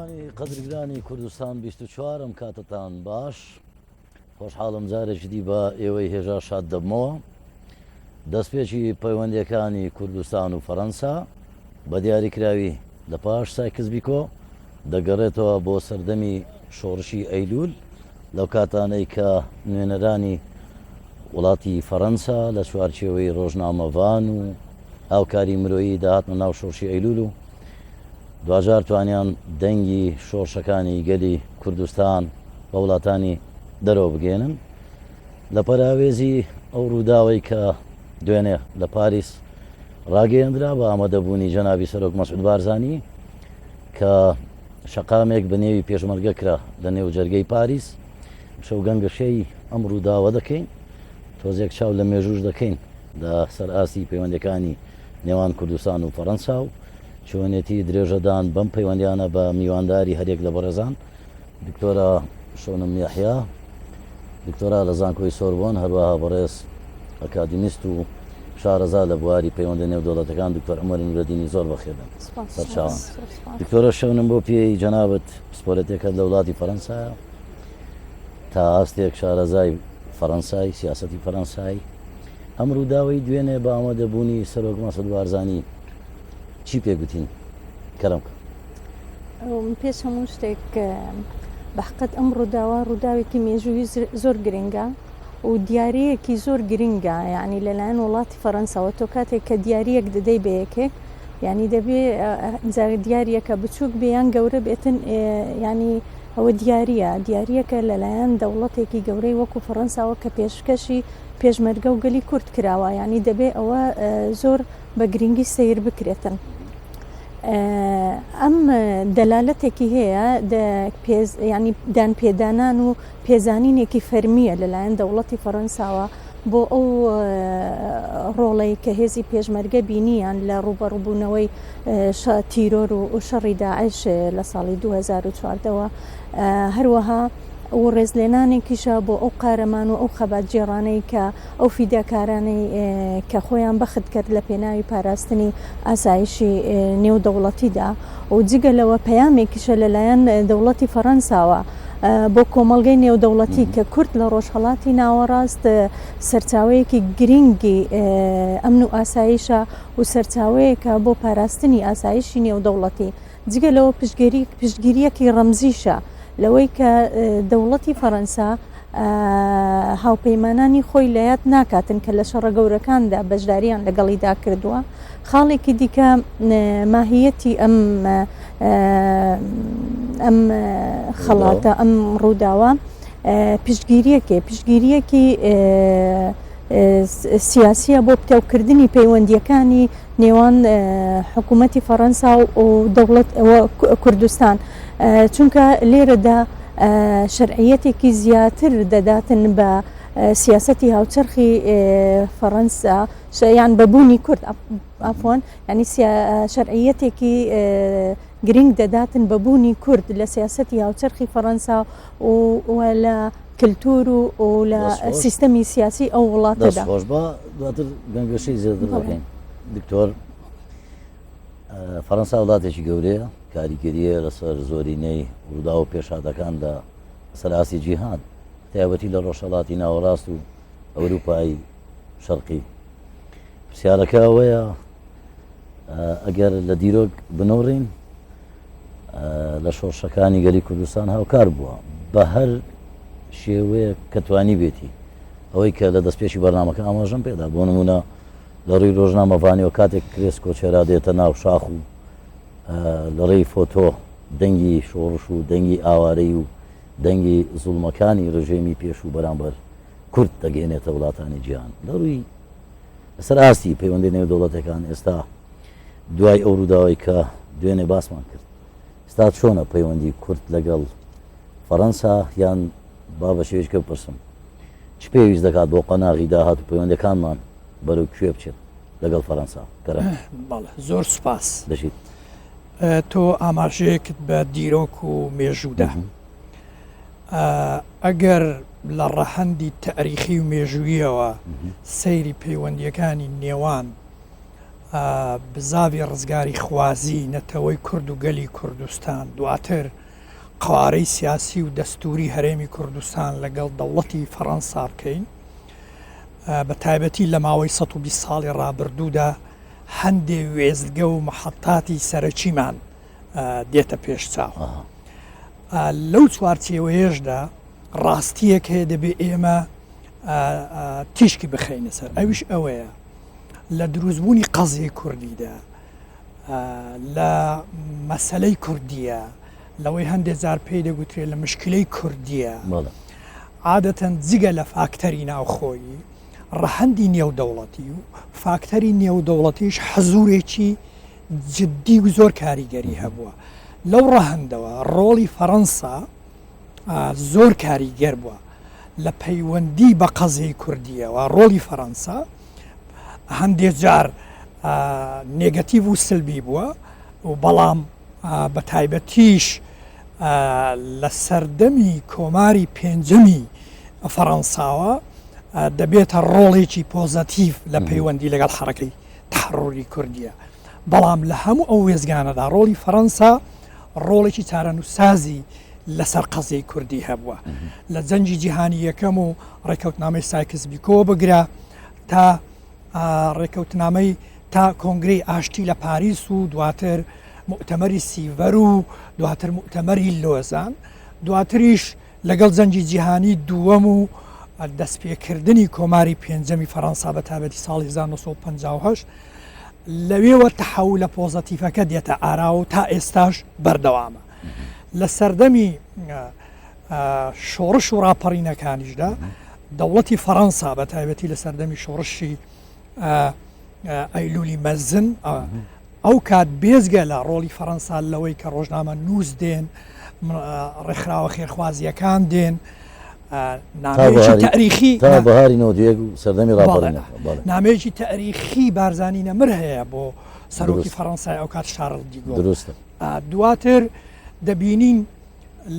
بینەرانی قەدرگرانی کوردستان 24 ئەم کاتەتان باش خۆشحاڵم جارێکی دی بە ئێوەی هێژا شاد دەبمەوە دەستپێکی پەیوەندیەکانی کوردستان و فەرەنسا بە دیاریکراوی لە پاش سایکس بیکۆ دەگەڕێتەوە بۆ سەردەمی شۆڕشی ئەیلول لەو کاتانەی کە نوێنەرانی وڵاتی فەرەنسا لە چوارچێوەی ڕۆژنامەڤان و هاوکاری مرۆیی داهاتنە ناو شۆڕشی ئەیلول و دواجار توانیان دەنگی شۆڕشەکانی گەلی کوردستان بە وڵاتانی دەرەوە بگەێنن لە پەراوێزی ئەو ڕووداوەی کە دوێنێ لە پاریس ڕاگەیەندرا بە ئامادەبوونی جەنابی سەرۆک مەسعود بارزانی کە شەقامێک بە نێوی پێشمەرگە کرا لە نێو جەرگەی پاریس شەو گەنگەشەی ئەم ڕووداوە دەکەین تۆزێک چاو لە مێژوش دەکەین لە سەر ئاستی پەیوەندەکانی نێوان کوردستان و فەرەنسا و چۆنێتی درێژەدان بەم پەیوەندیانە بە میوانداری هەریەک لە بەڕێزان دکتۆرە شەونم یەحیا دکتۆرا لە زانکۆی سۆربۆن، هەروەها بەڕێز ئەکادیمیست و شارەزا لە بواری پەیوەندە نێودەوڵەتەکان دکتۆر عومەر نورەدینی زۆر بەخێربێن سەرچاوان. دکتۆرە شەونم بۆ پێی جەنابت پسپۆرێتێکەت لە وڵاتی فەرەنسایە تا ئاستێک شارەزای فەرەنسای سیاسەتی فەرەنسای ئەم ڕووداوەی دوێنێ بە ئامادەبوونی سەرۆک مەسعود بارزانی چی پێگوتین کەرەم کە. پێش هەموو شتێک بەحقەت ئەم ڕووداوە ڕووداوێکی مێژووی زۆر گرنگە و دیارەیەکی زۆر گرنگە یعنی لەلایەن وڵاتی فەرەنساوە تۆ کاتێک کە دیارەک دەدەی بە یەکێک ینی دەبێ دیارەکە بچووک بێ یان گەورە بێتن ینی ئەوە دیارە دیارەکە لەلایەن دەوڵەتێکی گەورەی وەکو فەرەنساوە کە پێشکەشی پێشمەرگە و گەلی کورد کراوە ینی دەبێ ئەوە زۆر بە گرنگی سەیر بکرێتن. ئەم دەلالەتێکی هەیە ینی دان پێدانان و پێزانینێکی فەرمیە لەلایەن دەوڵەتی فەڕەنساوە بۆ ئەو ڕۆڵەی کە هێزی پێشمەرگە بینیان لە ڕوبەڕوبوونەوەی تیرۆر و شەڕی داعش لە ساڵی 2014ەوە هەروەها و ڕێزلێنانێکیشە بۆ ئەو قارەمان و ئەو خەباتگێڕانەی کە ئەو فیداکارانەی کە خۆیان بەخت کرد لە پێناوی پاراستنی ئاسایشی نێودەوڵەتیدا و جگە لەوە پەیامێکیشە لەلایەن دەوڵەتی فەڕەنساوە بۆ کۆمەڵگەی نێودەوڵەتی کە کورد لە ڕۆژهەڵاتی ناوەڕاست سەرچاوەیەکی گرنگی ئەمن و ئاسایشە و سەرچاوەیەکە بۆ پاراستنی ئاسایشی نێودەوڵەتی. جگە لەوە پشتگیری پشتگیریەکی ڕەمزیشە لەوەی کە دەوڵەتی فەرەنسا هاوپەیمانانی خۆی لە یاد ناکاتن کە لە شەڕە گەورەکاندا بەشداریان لەگەڵیدا کردووە خاڵێکی دیکە ماهیەتی ئەم ئەم خەڵاتە ئەم ڕووداوە پشتگیریەکێ پشتگیریەکی سیاسیە بۆ پتەوکردنی پەیوەندیەکانی نێوان حکوومەتی فەڕەنسا و دەوڵەت کوردستان چونکە لێرەدا شەرعیەتێکی زیاتر دەداتن بە سیاسەتی هاوچەرخی فەڕەنسا یان بە بوونی کورد ئافۆن ینی شەرعیەتێکی گرنگ دەداتن بە بوونی کورد لە سیاسەتی هاوچەرخی فەڕەنسا و لە کلتور و لە سیستەمی سیاسی ئەو وڵاتەدا. دەست خۆش با دواتر گەنگەشەی زیاتر دەکەین دکتۆر فەرەنسا وڵاتێکی گەورەیە کاریگەریە لەسەر زۆرینەی ڕووداو و پێشهاتەکان لە سەر ئاستی جیهان تایبەتی لە ڕۆژهەڵاتی ناوەڕاست و ئەوروپای شەرقی پرسیارەکە ئەوەیە ئەگەر لە دیرۆک بنۆڕین لە شۆڕشەکانی گەلی کوردستان هاوکار بووە بە هەر شێوەیەک کە توانی بێتی ئەوەی کە لە دەستپێکی بەرنامەکە ئاماژەم پێدا بۆ نمونە لە ڕووی ڕۆژنامەڤانیەوە کاتێک کرێس کۆچێرا دێتە ناو شاخ و لە ڕێی فۆتۆ دەنگی شۆڕش و دەنگی ئاوارەی و دەنگی زوڵمەکانی ڕژێمی پێشوو بەرامبەر کورد دەگەێنێتە وڵاتانی جیهان لە ڕووی لەسەر ئاستی پەیوەندی نێودەوڵەتەکان ئێستا دوای ئەو ڕووداوەی کە دوێنێ باسمان کرد ئێستا چۆنە پەیوەندی کورد لەگەڵ فەڕەنسا یان با بە شێوەیەکی بپرسم چ پێویست دەکات بۆ قۆناغی داهات و پەیوەندەکانمان بەرەو کوێ بچێت لەگەڵ فەرەنسا کەرە بەڵێ زۆر سوپاس دەشیت تۆ ئاماژەیەکت بە دیرۆک و مێژوودا ئەگەر لە ڕەهەندی تاریخی و مێژوویەوە سەیری پەیوەندیەکانی نێوان. بزاڤی ڕزگاریخوازی نەتەوەی کورد و گەلی کوردستان، دواتر قەوارەی سیاسی و دەستووری هەرێمی کوردستان لەگەڵ دەوڵەتی فەڕەنسا بکەین، بە تایبەتی لە ماوەی 120 ساڵی ڕابردوودا هەندێ وێستگە و محەتاتی سەرەکیمان دێتە پێش چاو. لەو چوارچێوەیەشدا ڕاستییەک هەیە دەبێ ئێمە تیشکی بخەینە سەر، ئەویش ئەوەیە لە دروستبوونی قەزیەی کوردیدا، لە مەسەلەی کوردیە، لەوەی هەندێک جار پێی دەگوترێت لە مشکلەی کوردیە، عادەتەن جگە لە فاکتەری ناوخۆیی، ڕەهەندی نێودەوڵەتی و فاکتەری نێودەوڵەتیش حزوورێکی جددی و زۆر کاریگەری هەبووە. لەو ڕەهەندەوە ڕۆڵی فەڕەنسا زۆر کاریگەر بووە لە پەیوەندی بە قەزیەی کوردیەوە. ڕۆڵی فەڕەنسا هەندێک جار نێگەتیڤ و سلبی بووە و بەڵام بە تایبەتیش لە سەردەمی کۆماری پێنجەمی فەڕەنساوە دەبێتە ڕۆڵێکی پۆزەتیڤ لە پەیوەندی لەگەڵ حەڕەکەی تەحڕوری کوردیە. بەڵام لە هەموو ئەو وێستگانەدا ڕۆڵی فەڕەنسا ڕۆڵێکی چارەنووسسازی لەسەر قەزیەی کوردی هەبووە. لە جەنگی جیهانی یەکەم و ڕێکەوتنامەی سایکس بیکۆوە بگرە تا ڕێکەوتنامەی تا کۆنگرەی ئاشتی لە پاریس و دواتر موئتەمەری سیڤەر و دواتر موئتەمەری لۆزان، دواتریش لەگەڵ جەنگی جیهانی دووەم و دەستپێکردنی کۆماری پێنجەمی فەڕەنسا بە تایبەتی ساڵی 1958 لەوێوە تەحەولە پۆزەتیفەکە دێتە ئاراوە و تا ئێستاش بەردەوامە. لە سەردەمی شۆڕش و ڕاپەڕینەکانیشدا دەوڵەتی فەڕەنسا بە تایبەتی لە سەردەمی شۆڕشی ئەیلولی مەزن ئەو کات بێزگە لە ڕۆڵی فەڕەنسا لەوەی کە ڕۆژنامە نووس دێن ڕێکخراوە خێرخوازیەکان دێن تاریخی بەهاری نۆدیەک و سەردەمی نامەیەکی تاریخی بارزانی نەمر هەیە بۆ سەرۆکی فەڕەنسای ئەو کات شارڵ دیگۆ دروستە دواتر دەبینین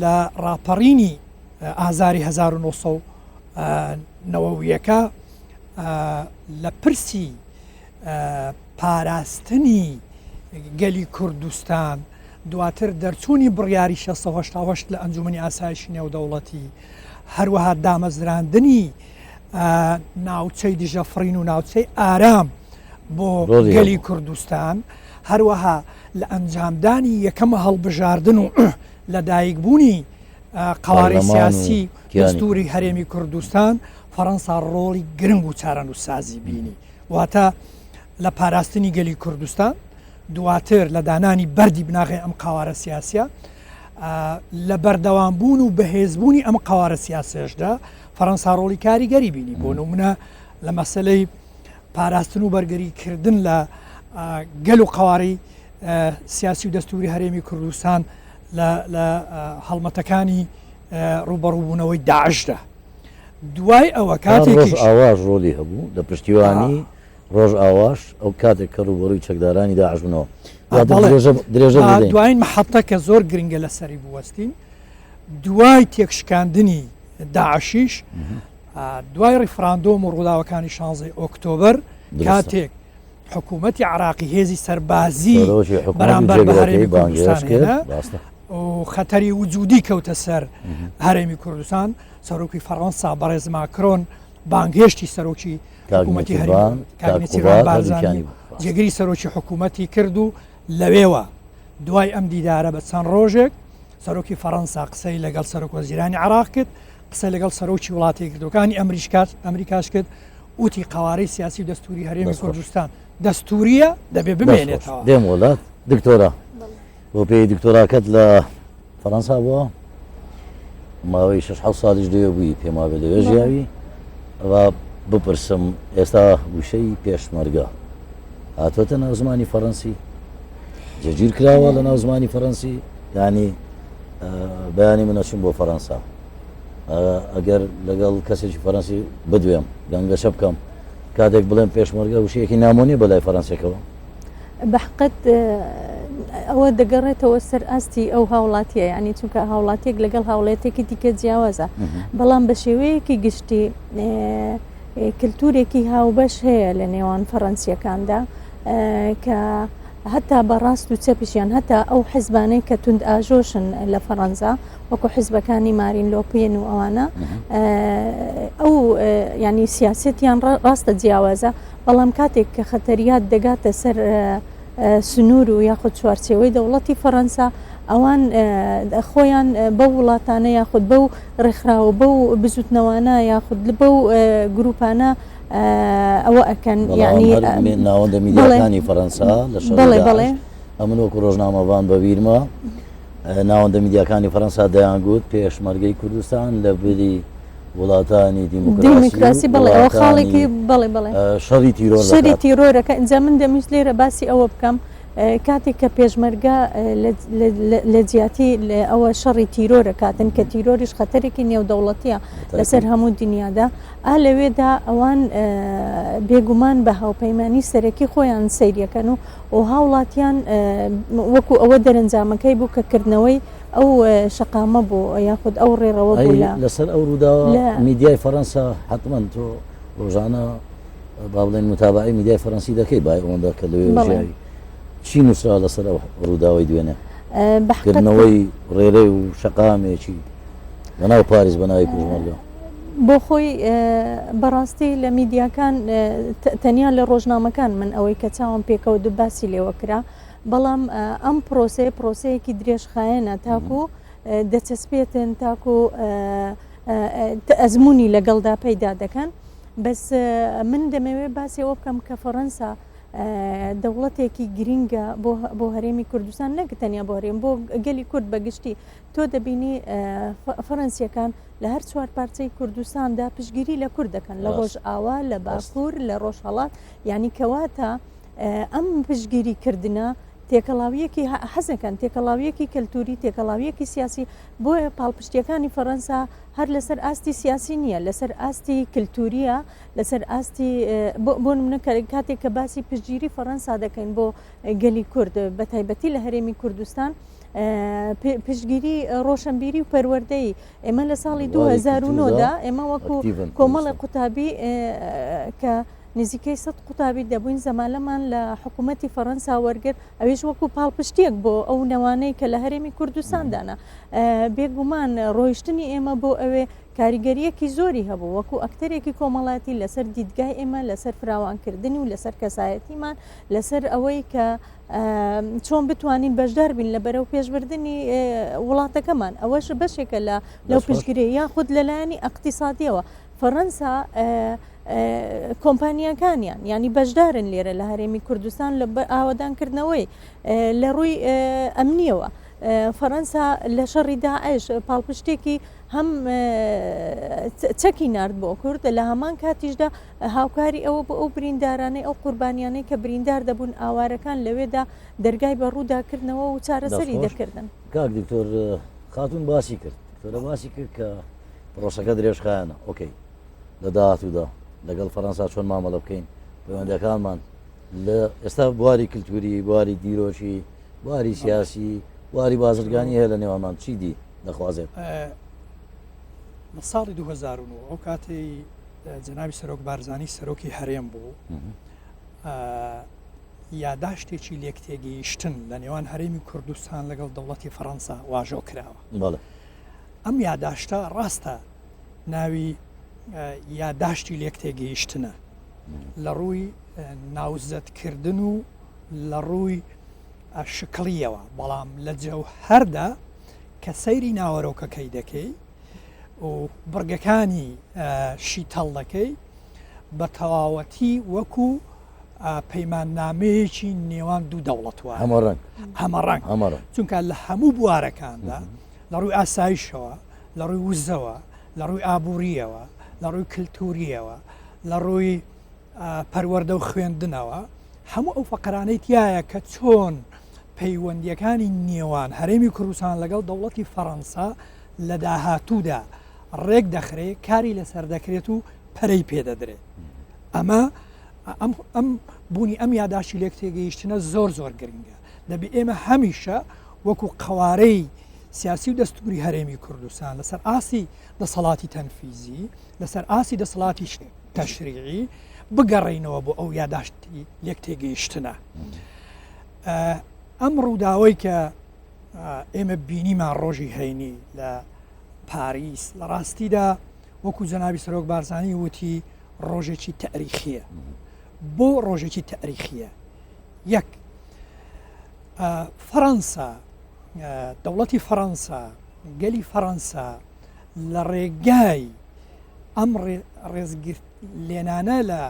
لە ڕاپەڕینی ئازاری 1990ەکە لە پرسی پاراستنی گەلی کوردستان، دواتر دەرچوونی بڕیاری 688 لە ئەنجومەنی ئاسایشی نێودەوڵەتی، هەروەها دامەزراندنی ناوچەی دژە فڕین و ناوچەی ئارام بۆ گەلی کوردستان، هەروەها لە ئەنجامدانی یەکەم هەڵبژاردن و لەدایکبوونی قەوارەی سیاسی دەستوری هەرێمی کوردستان، فەڕەنسا ڕۆڵی گرنگ و چارەنووسسازی بینی. واتە لە پاراستنی گەلی کوردستان، دواتر لە دانانی بەردی بناغەی ئەم قەوارە سیاسیە، لە بەردەوامبوون و بەهێزبوونی ئەم قەوارە سیاسیەشدا فەرەنسا ڕۆڵی کاریگەری بینی. بۆ نمونە لە مەسەلەی پاراستن و بەرگریکردن لە گەل و قەوارەی سیاسی و دەستوری هەرێمی کوردستان لە هەڵمەتەکانی ڕووبەڕووبوونەوەی داعشدا. دوای ئەوە کاتێکیش ڕۆژئاواش ڕۆلی هەبوو لە پشتیوانی ڕۆژئاواش ئەو کاتێک کە ڕووبەڕووی چەکدارانی داعش بوونەوە. درێژە بدەین. دوایین مەحەتە کە زۆر گرنگە لەسەری بوەستین، دوای تێکشکاندنی داعشیش، دوای ڕیفراندۆم و ڕووداوەکانی شانزەی ئۆکتۆبەر، کاتێک حکوومەتی عراقی هێزی سەربازی بەرامبەر بە هەرێمی کوردستان هێنا و خەتەری وجودی کەوتە سەر هەرێمی کوردستان، سەرۆکی فەڕەنسا بەڕێز ماکرۆن بانگهێشتی سەرۆکی حکوومەتی هەرێم کاک نێچیرڤان بارزانی جێگری سەرۆکی حکوومەتی کرد و لەوێوە دوای ئەم دیدارە بە چەند ڕۆژێک سەرۆکی فەڕەنسا قسەی لەگەڵ سەرۆک وەزیرانی عراق کرد، قسە لەگەڵ سەرۆکی وڵاتی یەکگرتووەکانی ئەمریکاش کرد، وتی قەوارەی سیاسی و دەستوری هەرێمی کوردستان دەستوریە دەبێ بمێنێتەوە. دێم وڵات دکتۆرا بۆ پێی دکتۆراکەت لە فەڕەنسا بووە ماوەی 6 ساڵیش لەوێ بووی پێم وابێ لەوێ ژیاوی ئەوە بپرسم ئێستا وشەی پێشمەرگە هاتۆتە ناو زمانی فەڕەنسی جێگیر کراوە لە ناو زمانی فەڕەنسی ینی بەیانی من ئەچم بۆ فەڕەنسا ئەگەر لەگەڵ کەسێکی فەرەنسی بدوێم گەنگەشە بکەم کاتێک بڵێم پێشمەرگە وشەیەکی نامۆ نیە بەلای فەرەنسێکەوە؟ بەحقت ئەوە دەگەڕێتەوە سەر ئاستی ئەو هاوڵاتیە ینی چونکە هاوڵاتیەک لەگەڵ هاوڵێتێکی دیکە جیاوازە بەڵام بە شێوەیەکی گشتی کللتورێکی هاوبەش هەیە لە نێوان فەڕەنسیەکاندا. کە هەتا بە ڕاست و چەپیشیان هەتا ئەو حزبانەی کە توند ئاژۆشن لە فەڕەنسا وەکو حزبەکانی مارین لۆپێن و ئەوانە ئەو ینی سیاستیان ڕاستە جیاوازە بەڵام کاتێک کە خەتەریات دەگاتە سەر سنوور و یاخود چوارچێوەی دەوڵەتی فەڕەنسا ئەوان خۆیان بەو وڵاتانە یاخود بەو ڕێکخراوە بەو بزوتنەوانە یاخود بەو گروپانە ئەوە ئەکەن یعنی ناوەندە میدیاکانی فەرەنسا لە شەڕی داعش ئەمن وەکو ڕۆژنامەڤان بە بیرمە ناوەندە میدیاکانی فەرەنسا دەیانگوت پێشمەرگەی کوردستان لە بری وڵاتانی دیموکراسی بەڵێ ئەوە خاڵێکی بەڵێ بەڵێ شەڕی تیرۆر شەری تیرۆرەکە ئینجا من دەمویست لێرە باسی ئەوە بکەم کاتێک کە پێشمەرگە لە جیاتی ئەوە شەڕی تیرۆرە کاتن کە تیرۆریش خەتەرێکی نێودەوڵەتیە لەسەر هەموو دنیادا ئا لەوێدا ئەوان بێگومان بە هاوپەیمانی سەرەکی خۆیان سەیریەکەن و و هاوڵاتیان وەکو ئەوە دەرەنجامەکەی بوو کە کردنەوەی ئەو شەقامە بوو یاخود ئەو ڕێڕەوە بوو لە لەسەر ئەو ڕووداوە میدیای فەرەنسا حتمما تۆ ڕۆژانە با بڵێن متابعی میدیای فەرەنسی دەکەی بای ئەوەندە کە لەوێ ژیاوی چی نووسرا لەسەر ئەو ڕووداوەی دوێنێ کردنەوەی ڕێرەی و شەقامێکی بەناو پاریس بە ناوی پێشمەرگە؟ بۆ خۆی بەڕاستی لە میدیاکان تەنیا لە ڕۆژنامەکان من ئەوەی کە چاوم پێکەوت و باسی لێوە کرا بەڵام ئەم پرۆسەیە پرۆسەیەکی درێژخایەنە تاکو دەچەسپێتن تاکو ئەزمموی لەگەڵدا پەیدا دەکەن بەس من دەمەوێت باسی ئەوە بکەم کە فەڕەنسا دەوڵەتێکی گرینگە بۆ هەرێمی کوردستان نەک تەنیا بۆ هەرێم بۆ گەلی کورد بەگشتی تۆ دەبینی فەرەنسیەکان لە هەر چوار پارچەی کوردستاندا پشگیری لە کورد دەکەن لە ڕۆژئاوا لە باکوور لە ڕۆژهەڵات یعنی کەواتە ئەم پشگیری کردنە تێکەڵاویەکی حەزەکەن تێکەڵاویەکی کەلتوری تێکەڵاویەکی سیاسی بۆیە پاڵپشتیەکانی فەرەنسا هەر لەسەر ئاستی سیاسی نییە لەسەر ئاستی کللتوریە لەسەر ئاستی بۆ منە کاتێک کە باسی پشتگیری فەرەنسا دەکەین بۆ گەلی کورد بە تایبەتی لە هەرێمی کوردستان پشتگیری ڕۆشنبیری و پەروەردەی ئێمە لە ساڵی 2009 دا ئێمە وەکو کۆمەڵی قوتابی کە نزیکەی سە قوتابی دەبووین زەمالەمان لە حکوومەتتی فەڕەنسا وەرگرت ئەویش وەکو پاڵپشتیەک بۆ ئەو نەوانەی کە لە هەرێمی کوردستاندانە بێگومان ڕۆیشتنی ئێمە بۆ ئەوێ کاریگەریەکی زۆری هەبوو وەکو ئەکتەرێکی کۆمەڵایەتی لەسەر دیدگای ئێمە لەسەر فراوانکردنی و لەسەر کەسایەتیمان لەسەر ئەوەی کە چۆن بتوانین بەشدار بین لە بەرەو پێشبردنی وڵاتەکەمان ئەوەش بەشێکە لە لەو پشتگیری یاخود لەلایەنی ئەقتصادیەوە فەڕەنسا کۆمپانیەکانیان ینی بەشدارن لێرە لە هەرێمی کوردستان لە ئاوەدانکردنەوەی لە ڕووی ئەمنیەوە فەڕەنسا لە شەڕی داعش پاڵپشتێکی هەم چەکی نارد بۆ کورد لە هەمان کاتیشدا هاوکاری ئەوە بۆ ئەو بریندارانەی ئەو قوربانیانەی کە بریندار دەبوون ئاوارەکان لەوێدا دەرگای بە ڕوودا کردنەوە و چارەسەری دەکردن. کاک دکتۆر خاتوون باسی کرد دکتۆرە باسی کرد کە پرۆسەکە درێژخایەنە ئۆکەی لە داهاتوودا لەگەڵ فەرەنسا چۆن مامەڵە بکەین پەیوەندەکانمان لە ئێستا بواری کللتوری بواری دیرۆکی بواری سیاسی بواری بازرگانی هەیە لە نێوانمان چی دی دەخوازێت لە ساڵی 2009 ئەو کاتەی جەنابی سەرۆک بارزانی سەرۆکی هەرێم بوو یاداشتێکی لێکتێگەیشتن لە نێوان هەرێمی کوردستان لەگەڵ دەوڵەتی فەڕەنسا واژۆ کراوە. ئەم یاداشتە ڕاستە ناوی یاداشتی لێکتێگەیشتنە لە ڕووی ناوزەدکردن و لە ڕووی شکڵیەوە بەڵام لە جەوهەردا کە سەیری ناوەرۆکەکەی دەکەی و بڕگەکانی شیتەڵ دەکەی بە تەواوەتی وەکو پەیماننامەیەکی نێوان دوو دەوڵەت وایە هەمەڕەنگ هەمەڕەنگ هەمەڕەنگ چونکە لە هەموو بوارەکاندا لە ڕووی ئاسایشەوە لە ڕووی وزەوە لە ڕووی ئابووریەوە لە ڕووی کللتوریەوە لە ڕووی پەروەردە و خوێندنەوە هەموو ئەو فەقرانەی تایە کە چۆن پەیوەندیەکانی نێوان هەرێمی کوردستان لەگەڵ دەوڵەتی فەڕەنسا لە داهاتوودا ڕێک دەخرێ، کاری لەسەر دەکرێت و پەرەی پێ دەدرێت. ئەمە ئەم ئەم بوونی ئەم یاداشتی لێک تێگەیشتنە زۆر زۆر گرنگە. دەبێ ئێمە هەمیشە وەکو قەوارەی سیاسی و دەستوری هەرێمی کوردستان لەسەر ئاستی دەسەڵاتی تەنفیزی، لەسەر ئاستی دەسەڵاتی تەشریعی. بگەڕێینەوە بۆ ئەو یاداشتی لێک تێگەیشتنە. ئەم ڕووداوەی کە ئێمە بینیمان ڕۆژی هەینی لە پاریس لە ڕاستیدا وەکو جەنابی سەرۆک بارزانی وتی ڕۆژێکی تەریخیە بۆ ڕۆژێکی تەریخیە یەک فەڕەنسا دەوڵەتی فەڕەنسا گەلی فەڕەنسا لە ڕێگای ئەم ڕێزگرت لێنانە لە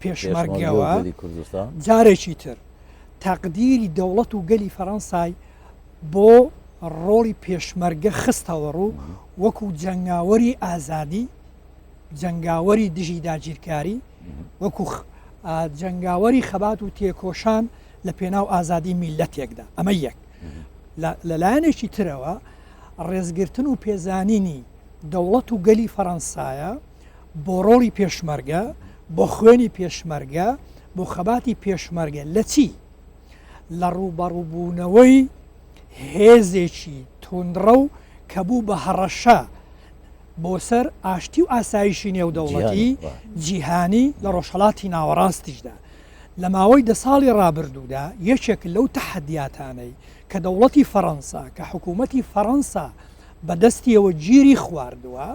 پێشمەرگەوە جارێکی تر تەقدیری دەوڵەت و گەلی فەڕەنسای بۆ ڕۆڵی پێشمەرگە خستەوە ڕوو وەکو جەنگاوەری ئازادی جەنگاوەری دژی داگیرکاری وەکو جەنگاوەری خەبات و تێکۆشان لە پێناو ئازادی میلەتێکدا ئەمە یەک لەلایەنێکی ترەوە ڕێزگرتن و پێزانینی دەوڵەت و گەلی فەڕەنسایە بۆ ڕۆڵی پێشمەرگە بۆ خوێنی پێشمەرگە بۆ خەباتی پێشمەرگە لە چی؟ لە ڕووبەڕووبوونەوەی هێزێکی توندڕەو کە بوو بە هەڕەشە بۆ سەر ئاشتی و ئاسایشی نێودەوڵەتی جیهانی لە ڕۆژهەڵاتی ناوەڕاستیشدا. لە ماوەی دە ساڵی ڕابردوودا یەکێک لەو تەحەدیاتانەی کە دەوڵەتی فەڕەنسا کە حکوومەتی فەڕەنسا بە دەستیەوە گیری خواردووە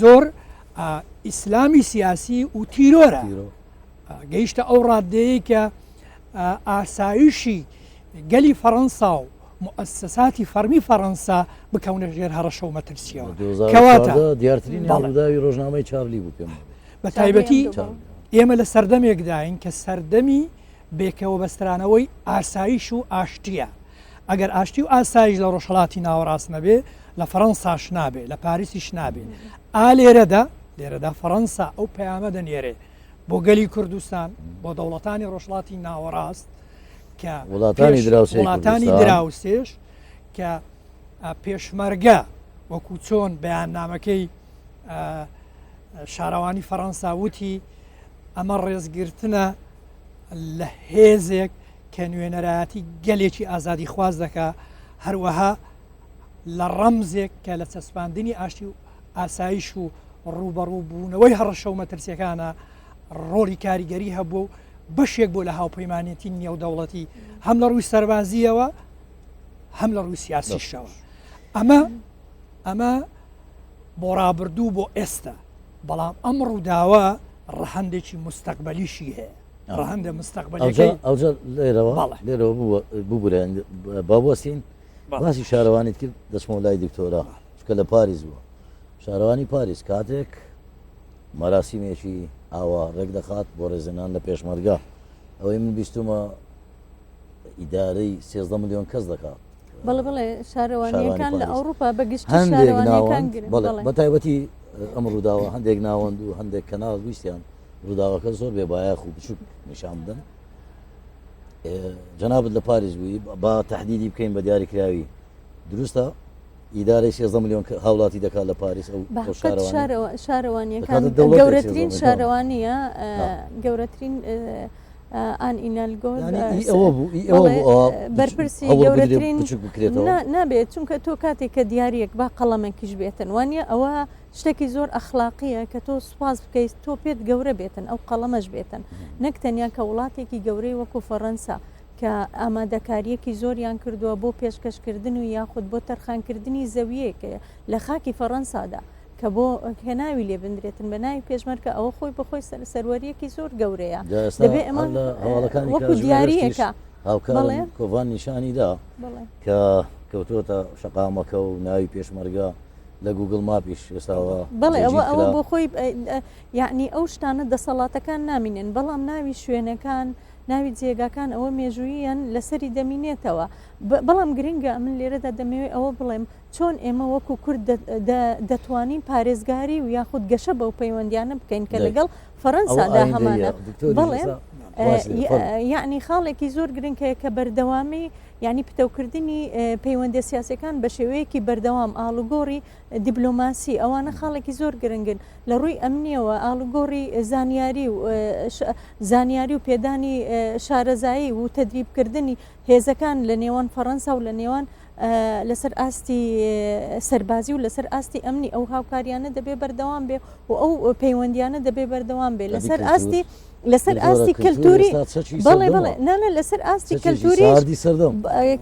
زۆر ئیسلامی سیاسی و تیرۆرە گەیشتە ئەو ڕاددەیەی کە ئاسایشی گەلی فەڕەنسا و موئەسەساتی فەڕمی فەڕەنسا بکەونە ژێر هەڕەشە و مەترسیەوە. کەواتە دیارترین ڕووداوی ڕۆژنامەی چارلی بوو پێم بە تایبەتی ئێمە لە سەردەمێکداین کە سەردەمی بێکەوە بەسترانەوەی ئاسایش و ئاشتیە. ئەگەر ئاشتی و ئاسایش لە ڕۆژهەڵاتی ناوەڕاست نەبێ لە فەڕەنساش نابێ لە پاریسیش نابێ. ئا لێرەدا لێرەدا فەڕەنسا ئەو پەیامە دەنێرێ بۆ گەلی کوردستان بۆ دەوڵەتانی ڕۆژهەڵاتی ناوەڕاست کە وڵاتانی دراوسێ وڵاتانی دراوسێش کە پێشمەرگە وەکو چۆن بەیاننامەکەی شارەوانی فەڕەنسا وتی ئەمە ڕێزگرتنە لە هێزێک کە نوێنەرایەتی گەلێکی ئازادیخواز دەکا هەروەها لە ڕەمزێک کە لە چەسپاندنی ئاشتی و ئاسایش و ڕووبەڕووبوونەوەی هەڕەشە و مەترسیەکانە ڕۆڵی کاریگەری هەبوو و بەشێک بۆ لە هاوپەیمانێتی نێودەوڵەتی هەم لە ڕووی سەربازیەوە هەم لە ڕووی سیاسیشەوە ئەمە ئەمە بۆ ڕابردوو بۆ ئێستا بەڵام ئەم ڕووداوە ڕەهەندێکی مستەقبەلیشی هەیە ڕەهەندە مستەقبەلیەکەی ئەوجا لێرەوە لێرەوە ببورە با بوەستین باسی شارەوانیت کرد دەچمەوە لای دکتۆرا چونکە لە پاریس بووە شارەوانی پاریس کاتێک مەراسیمێکی ئاوا ڕێک دەخات بۆ ڕێزێنان لە پێشمەرگە ئەوەی من بیستومە ئیدارەی سێزدە ملیۆن کەس دەکات بەڵێ بەڵێ شارەوانیەکان لە ئەوروپا بە گشتی هەندێک شارەوانیەکان ناوەند گرن بەڵێ بەڵێ بە تایبەتی ئەم ڕووداوە هەندێک ناوەند و هەندێک کەناڵ ویستیان ڕووداوەکە زۆر بێ بایەخ و بچوک نیشان بدەن جەنابت لە پاریس بووی با تهدیدی بکەین بە دیاریکراوی دروستە ئیدارەی 13 میلیۆن هاوڵاتی دەکات لە پاریس ئەو شارەوانیەکان گەورەترین شارەوانیە گەورەترین ئان ئینالگۆ بەرپرسی گەورەترین نابێت چونکە تۆ کاتێک کە دیارەک با قەڵەمێکیش بێتن وانە ئەوە شتێکی زۆر ئەخلاقیە کە تۆ سوپاس بکەیت تۆ پێت گەورە بێتن ئەو قەڵەمەش بێتن نەک تەنیا کە وڵاتێکی گەورەی وەکو فەڕەنسا کە ئامادەکارییەکی زۆریان کردووە بۆ پێشکەشکردن و یاخود بۆ تەرخانکردنی زەوییەک لە خاکی فەڕەنسادا کە بۆ کە ناوی لێ بندرێتن بە ناوی پێشمەرگە ئەوە خۆی بە خۆی سەروەرییەکی زۆر گەورەیە دەبێ ئێمە وەکو دیارییەکە هاوکارم کۆڤان نیشانی دا کە کەوتووەتە شەقامەکە و ناوی پێشمەرگە لە گوگڵ ماپیش ئێستاوە بەڵێ ئەوە ئەوە بۆ خۆی یعنی ئەو شتانە دەسەڵاتەکان نامینن بەڵام ناوی شوێنەکان ناوی جێگاکان ئەوە مێژووییان لەسەری دەمینێتەوە بەڵام گرنگە من لێرەدا دەمەوێت ئەوە بڵێم چۆن ئێمە وەکو کورد دەتوانین پارێزگاری و یاخود گەشە بەو پەیوەندیانە بکەین کە لەگەڵ فەرەنسادا هەمانە بەڵێ یعنی خاڵێکی زۆر گرنگ هەیە کە بەردەوامی یعنی پتەوکردنی پەیوەندە سیاسەکان بە شێوەیەکی بەردەوام ئاڵوگۆڕی دیبلۆماسی ئەوانە خاڵێکی زۆر گرنگن لە ڕووی ئەمنیەوە ئاڵوگۆڕی زانیاری و زانیاری و پێدانی شارەزایی و تەدریبکردنی هێزەکان لە نێوان فەڕەنسا و لە نێوان. لەسەر ئاستی سەربازی و لەسەر ئاستی ئەمنی ئەو هاوکاریانە دەبێ بەردەوام بێ و ئەو پەیوەندیانە دەبێ بەردەوام بێ لەسەر ئاستی لەسەر ئاستی کەلتوری بەڵێ بەڵێ نانە لەسەر ئاستی کەلتوری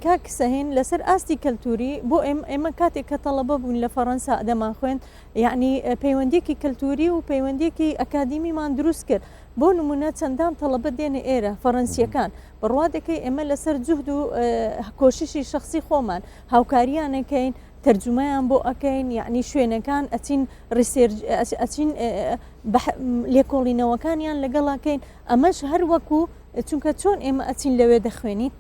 کاک سەهین لەسەر ئاستی کەلتوری بۆ ئێمە کاتێک کە تەڵەبە بوون لە فەڕەنسا دەمان خوێند یعنی پەیوەندیکی کەلتوری و پەیوەندیکی ئەکادیمیمان دروست کرد بۆ نمونە چەندان تەڵەبە دێنە ئێرە فەڕەنسیەکان بڕوا دەکەی ئێمە لەسەر جوهد و کۆششی شخصی خۆمان هاوکاریان ئەکەین تەرجومەیان بۆ ئەکەین یعنی شوێنەکان ئەچین research ئەچین لێکۆڵینەوەکانیان لەگەڵاکەین ئەمەش هەر وەکو چونکە چۆن ئێمە ئەچین لەوێ دەخوێنین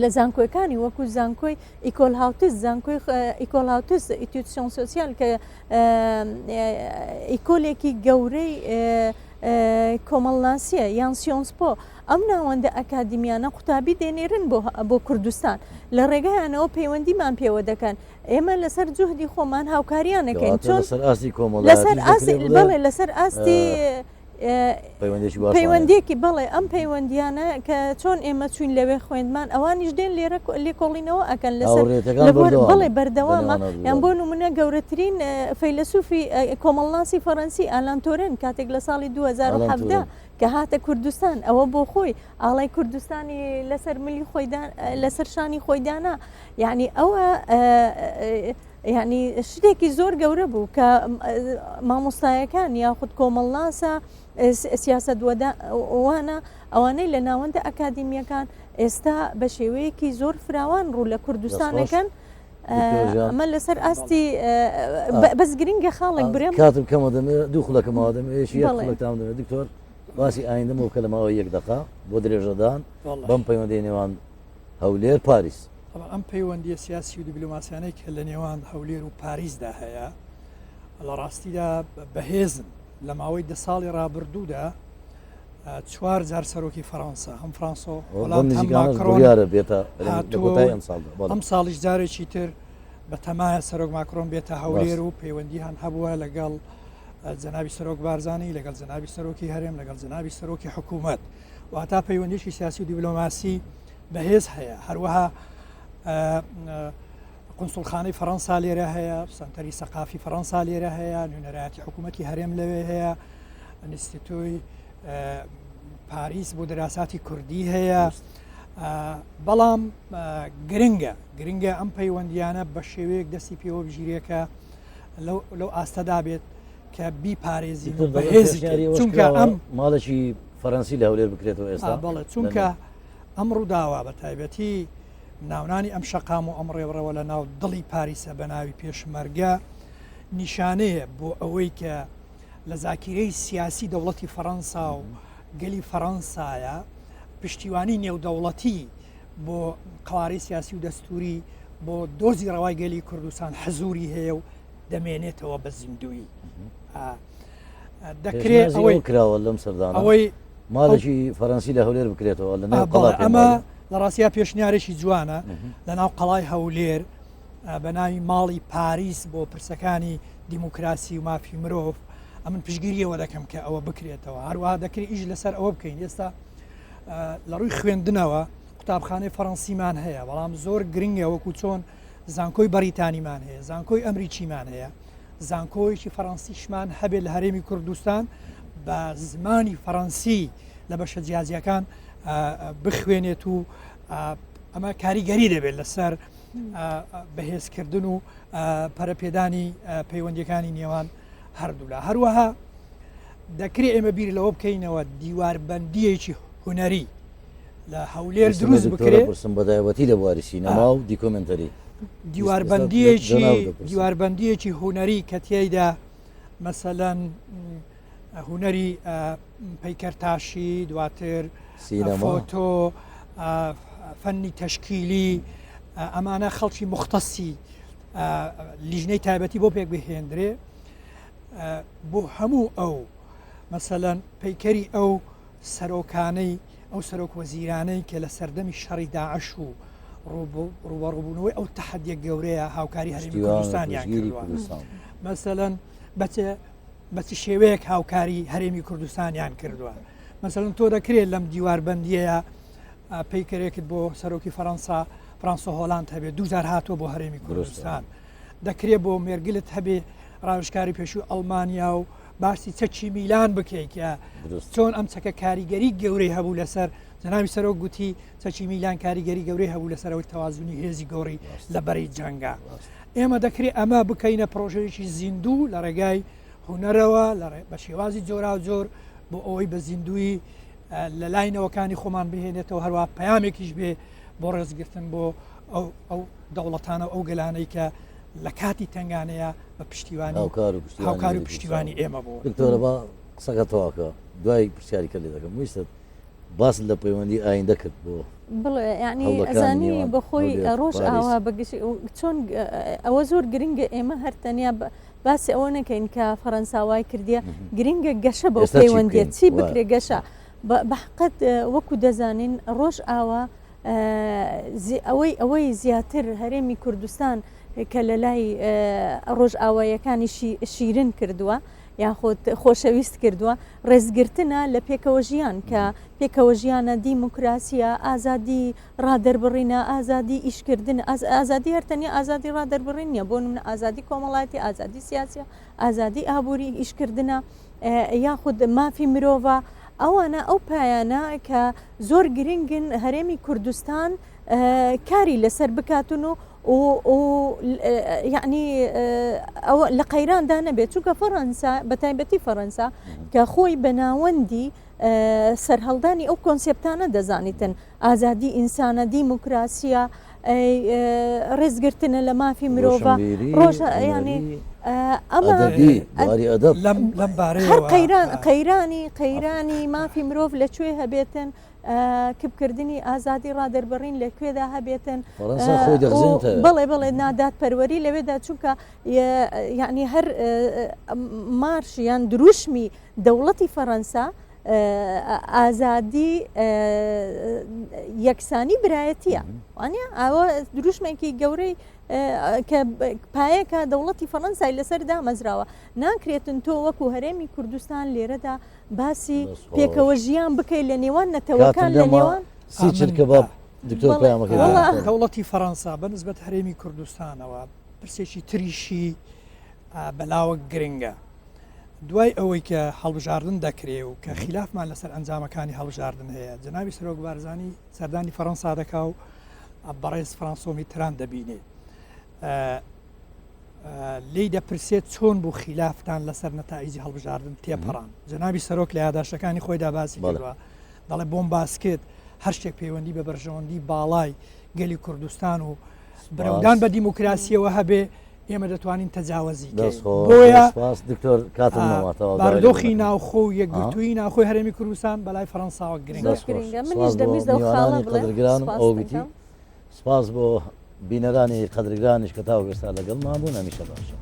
لە زانکۆەکانی وەکو زانکۆی École Haute زانکۆی École Hautes Études Sciences Sociales کە ئیکۆلێکی گەورەی کۆمەڵناسیە یان Sciences Po ئەم ناوەندە ئەکادیمیانە قوتابی دێنێرن بۆ کوردستان لە ڕێگایانەوە پەیوەندیمان پێوە دەکەن ئێمە لەسەر جوهدی خۆمان هاوکاریان نەکەین چۆن لەسەر ئاستی بەڵێ لەسەر ئاستی پەیوەندیەکی بەڵێ ئەم پەیوەندیانە کە چۆن ئێمە چوین لەوێ خوێندمان ئەوانیش دێن لێرە لێکۆڵینەوە ئەکەن لەسەر بەڵێ بەردەوامە یان بۆ نمونە گەورەترین فەیلەسوفی کۆمەڵناسی فەڕەنسی ئالان تۆرن کاتێک لە ساڵی 2017 کە هاتە کوردستان ئەوە بۆ خۆی ئاڵای کوردستانی لەسەر ملی خۆیدا لەسەر شانی خۆیدانا یعنی ئەوە یانی شتێکی زۆر گەورە بوو کە مامۆستایەکان یاخود کۆمەڵناسە سیاسەتوانە ئەوانەی لە ناوەندە ئەکادیمیەکان ئێستا بە شێوەیەکی زۆر فراوان ڕوو لە کوردستانەکەن ئەمە لەسەر ئاستی بەس گرنگە خاڵێک برێم کاتم کەمە دەمێ دوو خولەکەمەوە دەمێ خولەکتان دەمێ دکتۆر باسی ئایندەم بۆ کە لە ماوەی یەک دقە بۆ درێژەدان بەم پەیوەندی نێوان هەولێر پاریس. تەبعەن ئەم پەیوەندییە سیاسی و دیبلۆماسیانەی کە لە نێوان هەولێر و پاریسدا هەیە لە ڕاستیدا بەهێزن لە ماوەی دە ساڵی ڕابردوودا چوار جار سەرۆکی فەڕەنسا هەم فرانسۆ هۆلاند هەم ماکرۆن بێتە ئەم ساڵیش جارێکی تر بە تەمایە سەرۆک ماکرۆن بێتە هەولێر و پەیوەندیان هەبووە لەگەڵ جەنابی سەرۆک بارزانی لەگەڵ جەنابی سەرۆکی هەرێم لەگەڵ جەنابی سەرۆکی حکوومەت واتا پەیوەندیی سیاسی و دیبلۆماسی بەهێز هەیە هەروەها قنسڵخانەی فەڕەنسا لێرە هەیە سنتەری سەقافی فەڕەنسا لێرە هەیە نوێنەرایەتی حکوومەتی هەرێم لەوێ هەیە ئەنستیتۆی پاریس بۆ دەراساتی کوردی هەیە بەڵام گرنگە گرنگە ئەم پەیوەندیانە بە شێوەیەک دەستی پێوە بگیرێکە لەو ئاستەدا بێت کە بیپارێزین و بەهێزی چونکە ئەم ماڵێکی فەرەنسی لە هەولێر بکرێتەوە ئێستا بەڵێ چونکە ئەم ڕووداوە بە تایبەتی ناونانی ئەم شەقام و ئەم ڕێوڕەوە لە ناو دڵی پاریسە بە ناوی پێشمەرگە نیشانەیە بۆ ئەوەی کە لە زاکیرەی سیاسی دەوڵەتی فەڕەنسا و گەلی فەڕەنسایە پشتیوانی نێودەوڵەتی بۆ قوارەی سیاسی و دەستوری بۆ دۆزی ڕەوای گەلی کوردستان حەزوری هەیە و دەمێنێتەوە بە زیندویی دەکرێت ئەوەی کراوە لەم سەردان ئەوەی ماڵێکی فەرەنسی لە هەولێر بکرێتەوە لە ناو قەڵا ئەمە لە ڕاستیا پێشنیارێکی جوانە لە ناو قەڵای هەولێر بە ناوی ماڵی پاریس بۆ پرسەکانی دیموکراسی و مافی مرۆڤ ئەمن پشگیریەوە دەکەم کە ئەوە بکرێتەوە هەروەها دەکرێت ئیش لەسەر ئەوە بکەین ئێستا لە ڕووی خوێندنەوە قوتابخانەی فەڕەنسیمان هەیە بەڵام زۆر گرنگە وەکو چۆن زانکۆی بەریتانیمان هەیە زانکۆی ئەمریکیمان هەیە زانکۆیەکی فەڕەنسیشمان هەبێت لە هەرێمی کوردستان بە زمانی فەڕەنسی لە بەشە جیاجیاکان بخوێنێت و ئەمە کاریگەری دەبێت لەسەر بەهێزکردن و پەرەپێدانی پەیوەندیەکانی نێوان هەردوولا هەروەها دەکرێت ئێمە بیر لەوە بکەینەوە دیواربندیەکی هونەری لە هەولێر دروست بکرێت پرسم بەدایبەتی لە بواری سینەما و دیکۆمنتەری دیواربندیەکی دیواربندیەکی هونەری کە تیایدا مەسەلەن هونەری پەیکەرتاشی دواتر فۆتۆ فەنی تەشکیلی ئەمانە خەڵکی مختصی لیژنەی تایبەتی بۆ پێک بهێندرێ بۆ هەموو ئەو مەسەلەن پەیکەری ئەو سەرۆکانەی ئەو سەرۆک وەزیرانەی کە لە سەردەمی شەڕی داعش و ڕووبەڕووبوونەوەی ئەو تەحەدیە گەورەیە هاوکاری هەرێمی کوردستانیان کردووە مەسەلەن بە چ شێوەیەک هاوکاری هەرێمی کوردستانیان کردووە مەسەلەن تۆ دەکرێت لەم دیواربەندیەیە پەیکەرێکت بۆ سەرۆکی فەرەنسا فرانسۆ هۆلاند هەبێ دووجار هاتووە بۆ هەرێمی کوردستان. دەکرێت بۆ مێرگلت هەبێ ڕاوێژکاری پێشووی ئەڵمانیا و باسی چەکی میلان بکەیت کە چۆن ئەم چەکە کاریگەری گەورەی هەبوو لەسەر جەنابی سەرۆک گوتی چەکی میلان کاریگەری گەورەی هەبوو لەسەرەوەی تەوازنی هێزی گۆڕی لە بەرەی جەنگا. ئێمە دەکرێت ئەمە بکەینە پرۆژەیەکی زیندوو لە ڕێگای هونەرەوە بە شێوازی جۆراوجۆر بۆ ئەوەی بە زیندووی لە لای نەوەکانی خۆمان بهێنێتەوە هەروە پەیامێکیش بێ بۆ ڕێزگرتن بۆ ئەو ئەو دەوڵەتانە ئەو گەلانەی کە لە کاتی تنگانەیە بە پشتیوانی هاوکار و پشتیوانی ئێمە بوو. دکتۆرە با قسەکە تەواوکە دوای پرسیاری کە لێ دەکەم ویستت باست لە پەیوەندی ئایندە کرد بۆ بڵێ یعنی ئەزانی بەخۆی ڕۆژ ئاوا بەگشتی چۆن ئەوە زۆر گرنگە ئێمە هەر تەنیا باسی ئەوە نەکەین کە فەرەنسا وای کردیە گرنگە گەشە بەو پەیوەندیە چی بکرێ گەشە بەحقەت وەکو دەزانین ڕۆژ ئاوا ئەوەی ئەوەی زیاتر هەرێمی کوردستان کە لە لای ڕۆژئاوایەکانی شیرن کردووە یاخود خۆشەویست کردووە ڕێزگرتنە لە پێکەوە ژیان کە پێکەوە ژیانە دیموکراسیە ئازادی ڕادەربڕینە، ئازادی ئیشکردن، ئازادی هەر تەنیا ئازادی ڕادەربڕین نییە، بۆ نمونە ئازادی کۆمەڵایەتی، ئازادی سیاسیە، ئازادی ئابووری ئیشکردنە، یاخود مافی مرۆڤە، ئەوانە ئەو پایانە کە زۆر گرنگن هەرێمی کوردستان کاری لەسەر بکاتن و یعنی ئەوە لە قەیراندا نەبێت چونکە فەڕەنسا بە تایبەتی فەڕەنسا کە خۆی بە ناوەندی سەرهەڵدانی ئەو کۆنسێپتانە دەزانیتن، ئازادی ئینسانە، دیموکراسیە، ڕێزگرتنە لە مافی مرۆڤە، ڕۆژ یانی ئەمە هەر قەیران قەیرانی قەیرانی مافی مرۆڤ لە کوێ هەبێتن کپکردنی ئازادی ڕادەربڕین لە کوێدا هەبێتن بەڵێ بەڵێ نادادپەروەری لەوێدا چونکە یعنی هەر مارش یان دروشمی دەوڵەتی فەڕەنسا ئازادی یەکسانی برایەتیە وانە ئەوە دروشمێکی گەورەی کە پایەکە دەوڵەتی فەڕەنسای لەسەر دامەزراوە ناکرێتن تۆ وەکو هەرێمی کوردستان لێرەدا باسی پێکەوە ژیان بکەیت لە نێوان نەتەوەکان لە نێوان سیچرکە بە دکتۆر پەیامەکەی دەوڵەتی فەڕەنسا بە نسبەت هەرێمی کوردستانەوە پرسێکی تریشی بەلاوە گرنگە دوای ئەوەی کە هەڵبژاردن دەکرێ و کە خیلافمان لەسەر ئەنجامەکانی هەڵبژاردن هەیە، جەنابی سەرۆک بارزانی سەردانی فەڕەنسا دەکا و بەڕێز فرانسۆ میتران دەبینێ. لێی دەپرسێت چۆن بوو خیلافتان لەسەر نەتائیجی هەڵبژاردن تێپەڕان. جەنابی سەرۆک لە یاداشتەکانی خۆیدا باسی کردووە، دەڵێ بۆم باس کرد هەر شتێک پەیوەندی بە بەرژەوەندی باڵای گەلی کوردستان و برەودان بە دیموکراسیەوە هەبێ ئێمە دەتوانین تەجاوەزی کەین بۆیە دکتۆر کاتم نەماتەوە بارودۆخی ناوخۆ و یەکگرتوویی ناوخۆی هەرێمی کوردستان بەلای فەرەنساوە گرنگە. منیش دەمویست ئەو خاڵە بڵێم قەدرگرانم ئەوە گوتی سپاس بۆ بینەرانی قەدرگرانیش کە تاوەکو ئێستا لەگەڵمان بوون هەمیشە باشە.